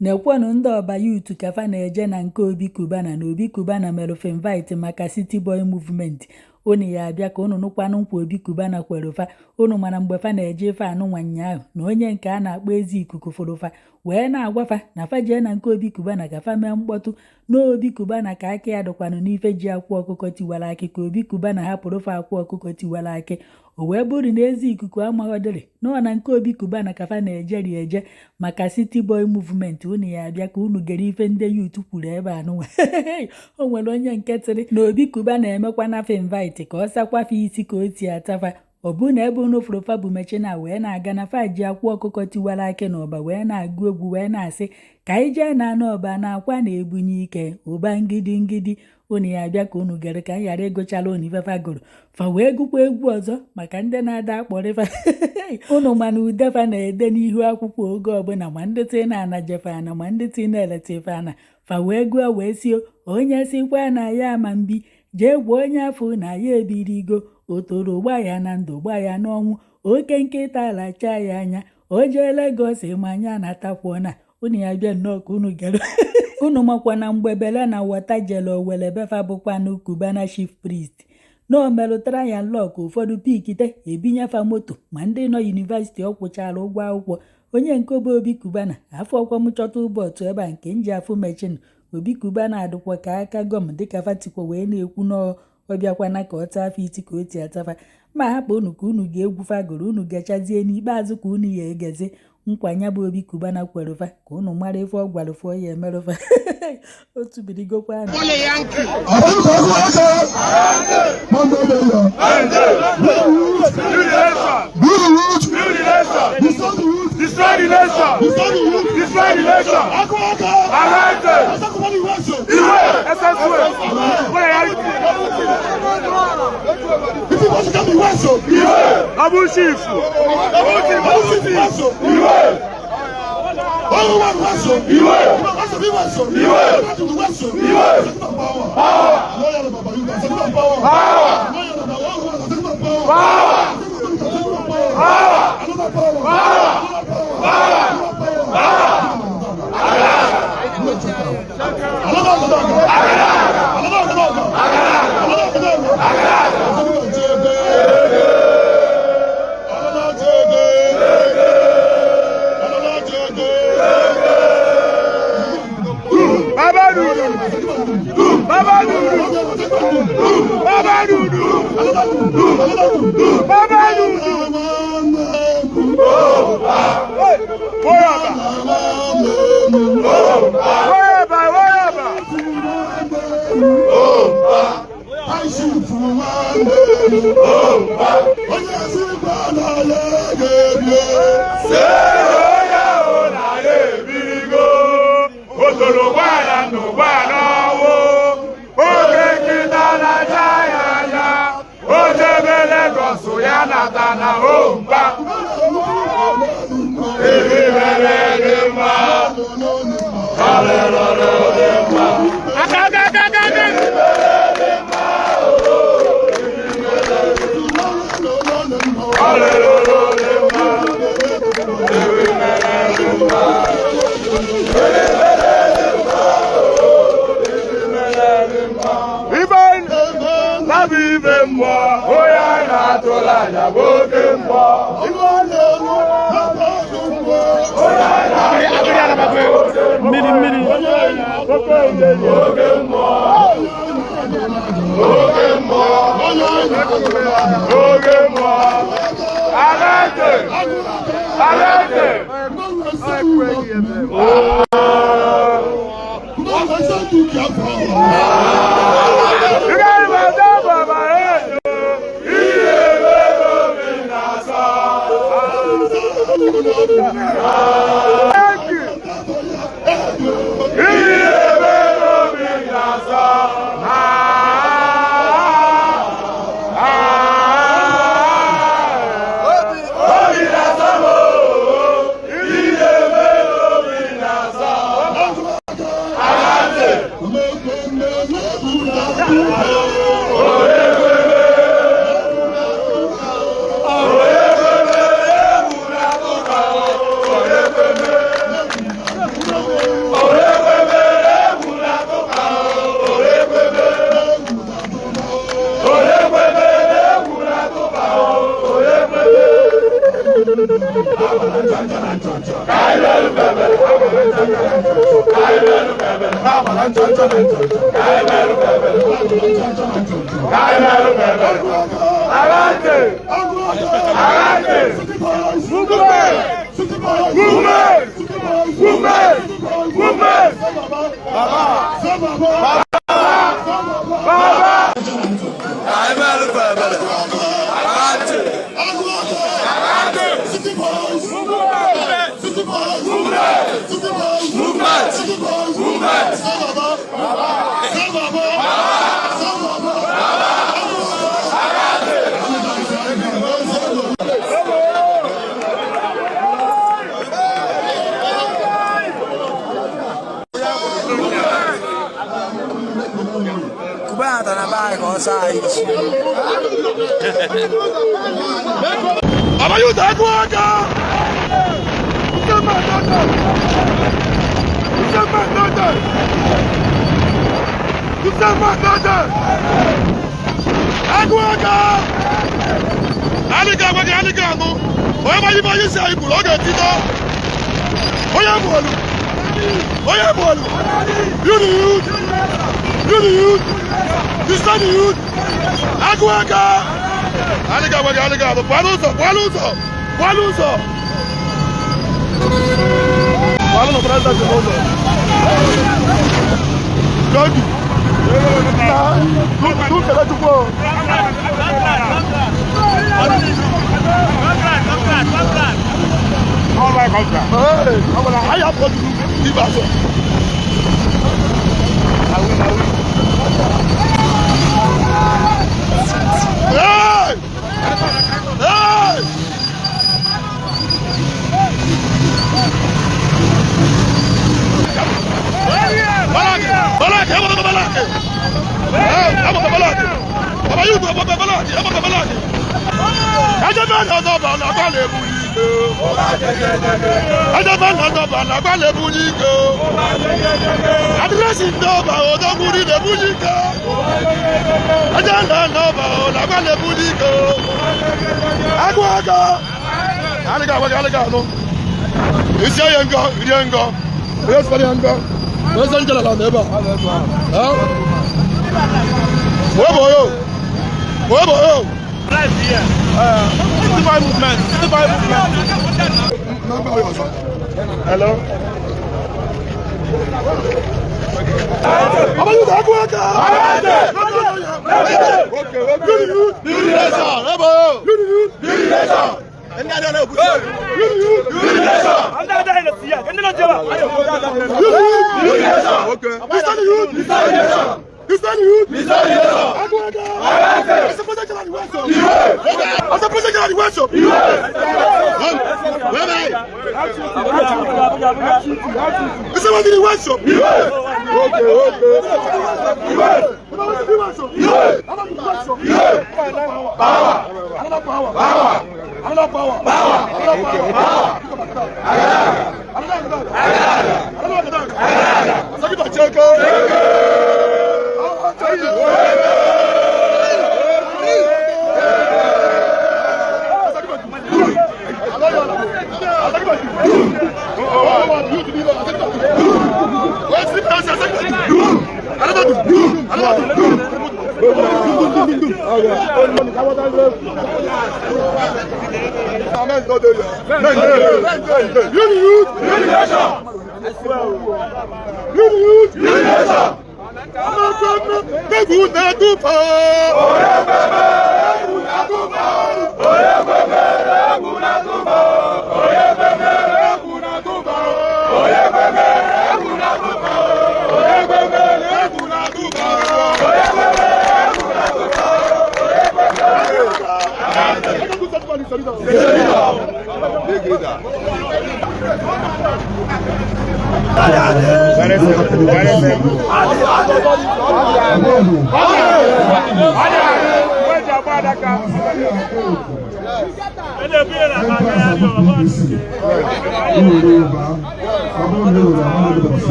Nekwanụ ndị Ọba youth ka fa na-eje na nke Obi Cubana na Obi Cubana melụ fa invite maka City Boy Movement. Unu ya abịa ka unu nụkwanụ nkwa Obi Cubana kwere fa. Unu mana mgbe fa na-eje ife anụnwa nyaahụ na onye nke a na-akpọ Eze Ikuku fụrụ fa wee na-agwa fa na fa jee na nke Obi Cubana ka fa mee mkpọtụ na Obi Cubana ka aka ya dịkwanụ n'ife ji akwa ọkụkọ tiwara akị, ka Obi Cubana hapụrụ fa akwa ọkụkọ tiwara akị. O wee bụrụ na Eze Ikuku amaghọdịrị nọ na nke Obi Cubana ka fa na-ejeri eje maka City Boy Movement. Unu ya abịa ka unu gere ife ndị youth kwuru ebe a nụnwa. O nwere onye nke tịrị na Obi Cubana emekwa na fa invite ka ọ sakwafa isi ka o si atafa. Ọ bụ na ebe unu fụrụ fa bụ mechina wee na-aga na fa ji akwa ọkụkọ tiwara akị na ọba wee na-agụ egwu wee na-asị ka anyị jee na anụ ọba na akwa na-ebunye ike ụba ngidi ngidi. Unu ya abịa ka unu gere ka anyị ghara ịgụchala unu ife fa gụrụ. Fa wee gụkwa egwu ọzọ maka ndị na-ada akpọrịfa. Unu mana ude fa na-ede n'ihu akwụkwọ oge ọbụla, ma ndị tị na-ana jefe ana, ma ndị tị na-eleta ana. Fa wee gụọ wee sio, onye sikwa na ya ama mbi jee gwa onye afọ na ya ebirigo otoro gba ya na ndụ gba ya n'ọnwụ, oke nkịta lachaa ya anya, o jee Legọs ma anya natakwuo na. Unu ya bịa nnọọ ka unu gere. Unu makwa na mgbe Bele na Wata jere Owere befa bụkwanụ Cubana Chief Priest na o melụ trial luck, ụfọdụ pikite ebinyefa moto, ma ndị nọ university ọ kwụchara ụgwọ akwụkwọ. Onye nke bụ Obi Cubana afọ ọkwa m chọta ụbọchị ebe a nke nji afụ mechin Obi Cubana adịkwa ka aka gọm dịka fatikwa wee na-ekwu na ọ bịakwana ka ọ taa afọ iti ka o ti atafa. Ma hapụ unu ka unu ga-egwu fagoro, unu gachazie n'ikpeazụ ka unu ya egezi nkwa ya bụ Obi Cubana kwere fa, ka unu mara ife ọ gwara fọ ya emerụfa otu birigokwa. Ọdún kan kú ọkọ. Monday Mayor. Do the root. Destroy the root. Destroy the nation! Destroy the root. Destroy the nation! Akụ aka. Arrested! Asakụmọdụ iwe so. Iwe! SSW! Where are you? If you want to come iwe so. Iwe! Abu Chief! Abu Chief iwe so. Iwe! Ọrụ wa iwe so. Iwe! Iwe so. Iwe! Iwe so. Iwe! Power. Lawyer Baba Yuga. Power. Power! Lawyer Baba Yuga. Power. Power! Power. Another power. Power! Power. Power! Another another another another another. Another. Baba Dudu! Baba Dudu! Baba Dudu! Baba Dudu! Wherever! Wherever! Wherever! Onye sikwa na ya ga-ebie. Onye ahụ na ya ebirigo, otoro gbara ndụ gbara ọnwụ, oge nkịta na-acha ya anya, o jebe Legọs ya nata na omba. Ebi mere dị mma, ọlụlụlụ dị mma. Aka aka aka aka aka. Ọlụlụlụ dị mma. Ebi mere dị mma. Ibe labụ ibe mmụọ, onye a na-atụla anya bụ oke mmụọ. Mmiri mmiri. Oke mmụọ, oke mmụọ, oke mmụọ. Alete! Alete! Ịgaghị m aza baba edo. Ihe ebe obi na-asọ. Thank you. Ihe ebe obi na-asọ. Ah, ah, obi na-asọ m o. Ihe ebe obi na-asọ. Alante.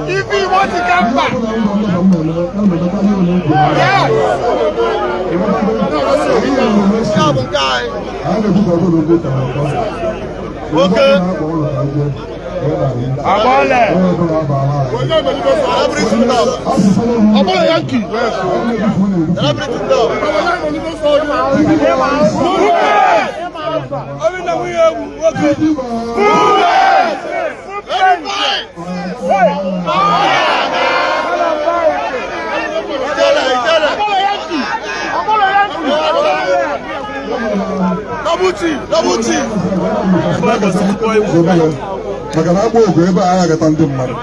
If you want to come back, yes. Anyị na-ekwu ka ọ bụrụ okwu ka ọ Nwoke. Agbọọlẹ. Ọbụla Yankee. Double team. Maka na agba ogu ebe a agata ndị mmadụ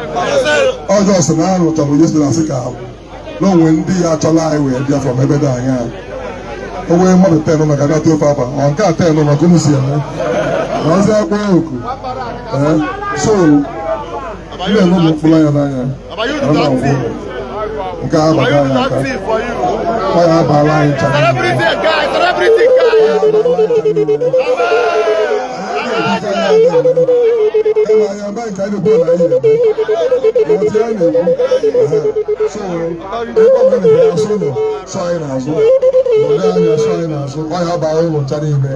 ọjọọ sị na a rụchara onye si na asị ka na onwe ndị ya achọla anyị wee bịa from ebe dị anya. O nwee mmadụ 10 maka abịa ofe afa ọ nke a 10 maka unu si eme na ọzi agba oku. Ee, so ndị eme ụmụ mkpụrụ anya n'anya ọ na-agwụ ụlọ nke a abata anyị aka ọ ya abaala anyị ncha. Celebrity guy, celebrity guy. Ebe anyị aba nke anyị na-ekwu na anyị na-eme otu anyị na-ekwu. So ebe ọ bụla na-eme asụ ụlọ sọ anyị n'azụ nọdụ anya sọ anyị n'azụ ọ ya abara ụlọ ncha niile.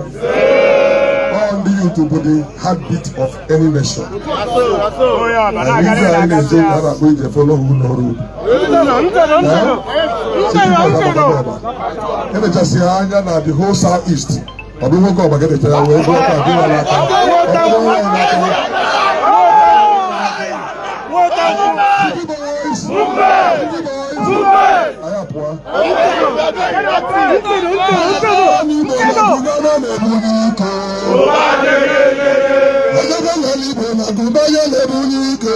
All ndị youth bụ the heartbeat of any nation. Onye ọba And na-aga ife anyị na-eje ka a na-akpọ ije follow who no road. Emechasị anya na the whole South East, ọ bụ nwoke ọba ga-edechara wee gụọ ka gị nwere aka ọ bụrụ nwaanyị n'aka. City boys! City boys! Anyị apụọ. Igbo na gụbanye na-ebunye ike. Ebe ndị Igbo ebunye ike.